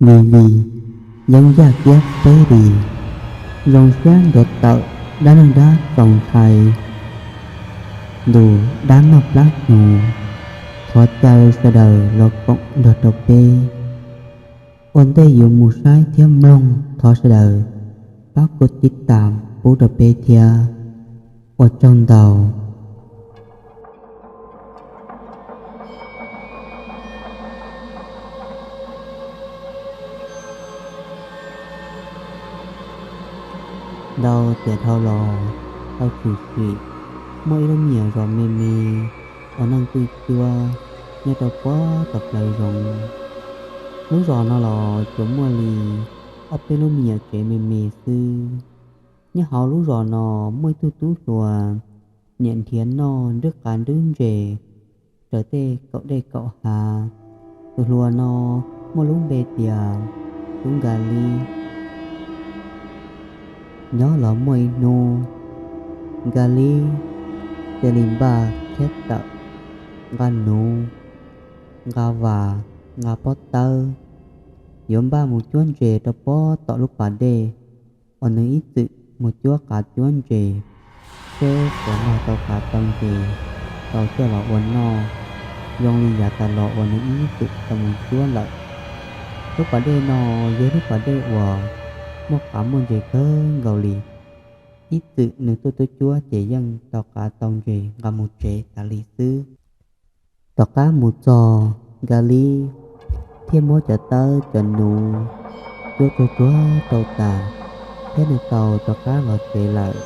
Vim li yeeb yaj kiab peb li, zoo siab ntuav tawm dab neeg dab txaus ntshai, ntu dab noj plab hnyuv. Thov caw sawv daws los koom nrog rau peb. Ua ntej yuav mus saib thiab mloog, thov sawv daws pab kuv tiv tam pub rau peb thiab. Ua tsaug ntau. Ntau tiam dhau los, tau tshwm sim muaj ib lub me nyuam zos me me uas neeg tuaj cuab nyob rau puag tom plawv zoov. Lub zos no los tsuas muaj li ob peb lub me nyuam tsev me me xwb. Nyob hauv lub zos no muaj ib tug tub hluas, niam nrhiav noj nrwb qav nrwb ntses raws tej kaum dej kaum hav. Tus hluas no muaj lub npe tias Tub Nkas Lib. Nyob los muaj ib hnub, Nkas Lib cia li npaj thiab tawm nqa nuv, nqa vas, nqa pob tawb, yuav npaj mus cuab ntses rau puag tom lub pas dej uas nws ib txwm mus cuab qav cuab ntses, seb puas mag tau qav tau ntses tau coj los ua noj, zoo li yav tas los uas nws ib txwm tau mus cuab lawm. Lub pas dej no yog lub pas dej uas muaj qav muaj ntses kawg nkaus li. Ib txwm nws tuaj tuaj cuab ces yeej tau qav tau ntses nqa mus tsev tas li xwb. Tom qab mus txog, Nkas Lib thiaj muab cov tawb cov nuv cuab tsuag tsuag rau tas, thiab nws tau rov qab los tsev lawm.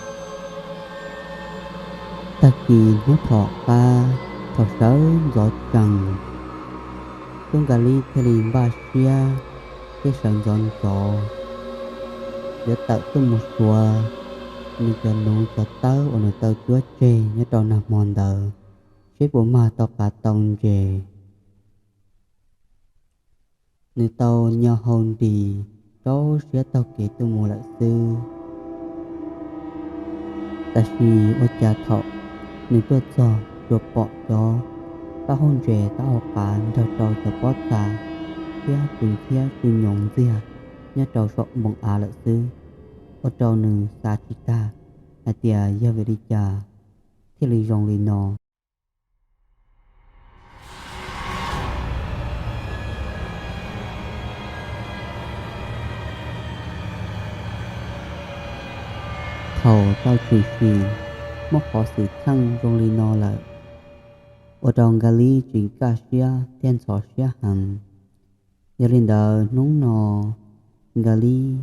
Tag kis hnub tom qab, thaum sawv ntxov tsees, Tub Nkas Lib thiaj li npaj siab thiab sawv ntxov ntxov yuav tawm tuaj mus suav nws cov nuv cov tawb uas nws tau cuab tseg nyob rau nag hmo ntawd, seb puas mag tau qav tau ntses. Nws tau nyo hau nris rau siab taug kev tuaj mus lawm xwb. Tab sis ua cas thaum nws tuaj txog tsuas pom cov taub hau ntses taub hau qav nrog rau cov pob txha thiab tus ntxhiab tsuj nyoos ntxiag nyob rau saum npoo av lawm xwb, ua rau nws xav tsis tag hais tias yog vim li cas thiaj li zoo li no. Thaum tau tshwm sim muaj qhov xwm txheej zoo li no lawm, ua rau Nkas Lib tsis kaj siab thiab ntxhov siab heev. Yog li ntawd hnub no Nkas Lib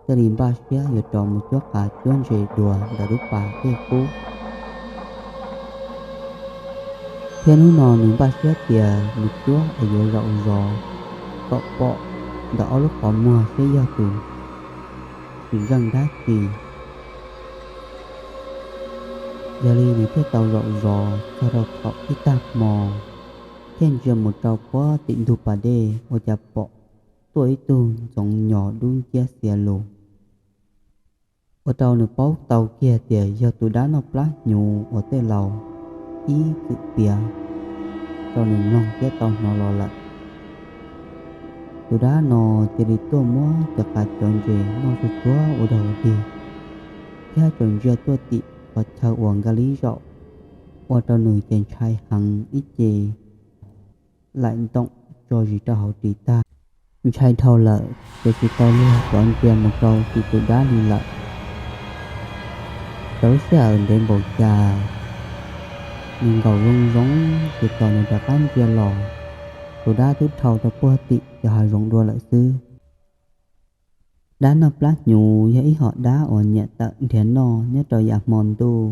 thiaj li npaj siab yuav rov mus cuab qav cuab ntses dua ntawm lub pas dej qub. Thiab hnub no nws npaj siab tias mus cuab es yuav zaum zov kom pom ntawm ob lub qhov muag seb yog tus tsis zeej dab tsi. Yog li nws thiaj tau zaum zov txog rau thaum ib tag hmo, thiaj ntsia mus rau puag tim ntug pas dej ua cas pom tuaj ib tug ntxoov nyos dub nciab xiav lus, ua rau nws paub tau kiag tias yog tus dab noj plab hnyuv uas tej laus ib txwm piav rau nws mloog thiab tau hnov los lawm. Tus dab no cia li tuaj muab cov qav cov ntses noj tsuag tsuag ua dog dig, thiab tseem ntsia tuaj tim qhov chaw uas Nkas Lib zaum, ua rau nws ces ntshai heev ib ce laim ntoom tso zis rau hauv ris tag. Ntshai dhau lawm ces tsis tau luag rov ntsia mus rau tim tus dab li lawm. Rau lub sij hawm ntev npaum cas, nws nkaum zoo zoo ces tos nws rov qab ntsia los, tus dab twb dhau rau puag tim cov hav zoov dua lawm xwb. Dab noj plab hnyuv yog ib hom dab uas nyiam tawm nrhiav noj nyob rau yav hmo ntuj.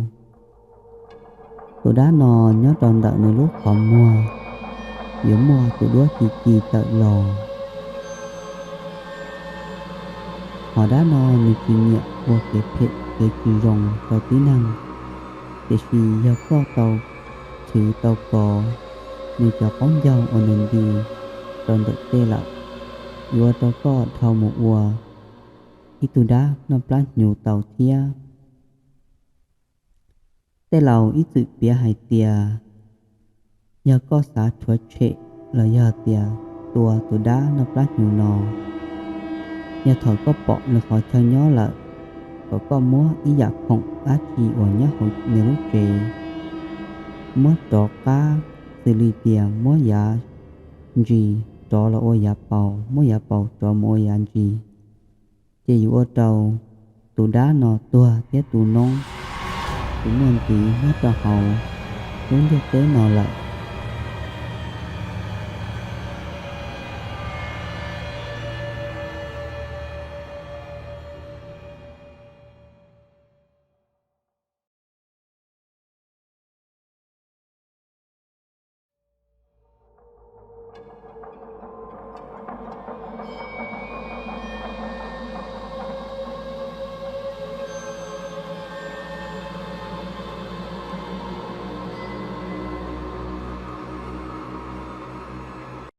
Tus dab no nyob rau ntawm nws lub qhov muag yuav muaj tus duab ci ci tawm los. Hom dab no nws tsis nyiam ua kev phem kev tsis zoo rau tib neeg, tiam sis yog koj tau chwv tau kov nws cov qaub ncaug uas nws nti rau ntawm tej lawm, yuav ua rau koj dhau mus ua ib tug dab noj plab hnyuv tau thiab. Tej laus ib txwm piav hais tias, yog koj xav rhuav tshem los yog tias tua tus dab noj plab hnyuv no, Yog thaum koj pom nws qhov chaw nyob lawm, kom koj muab ib yam khoom dab tsi uas nyob hauv nws lub tsev, muab rov qab, xws li tias muab yav ntsis rov los ua yav paus, muab yav paus rov mus ua yav ntsis, ces yuav ua rau tus dab no tuag thiab tu noob, tus muaj ntxiv nyob rau hauv lub ntiaj teb no lawm.